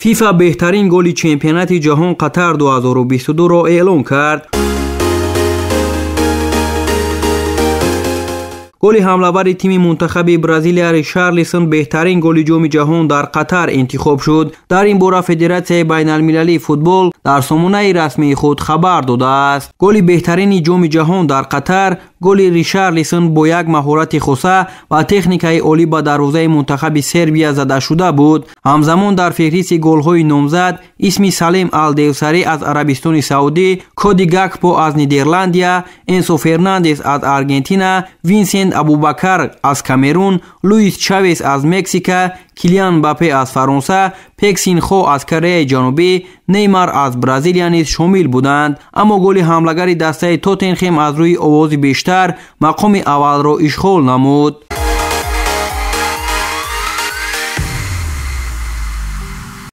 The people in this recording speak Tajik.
ФИФА беҳтарин голи чемпионати ҷаҳон Қатар 2022-ро эълон кард. Голи ҳамлавари тими мунтахаби Бразилия Ришарлисон беҳтарин голи ҷоми ҷаҳон дар Қатар интихоб шуд. Дар ин бора Федератсияи байналмилалии футбол дар сомонаи расмии худ хабар додааст. Голи беҳтарини ҷоми ҷаҳон дар Қатар голи Ришарлисон бо як маҳорати хоса ва техникаи олӣ ба дарвозаи мунтахаби Сербия зада шуда буд. Ҳамзамон дар феҳристи голҳои номзад исми Салем Алдевсарӣ аз Арабистони Саудӣ, Коди Гакпо аз Нидерландия, Энсо Фернандес аз Аргентина, Винсент Абубакар аз Камерун, Луис Чавес аз Мексика, Килиан Мбаппе аз Фаронса, Пек Синхо аз Кореяи Ҷанубӣ, Неймар аз Бразилия низ шомил буданд. Аммо голи ҳамлагари дастаи Тоттенхем аз рӯи овози бештар мақоми аввалро ишғол намуд.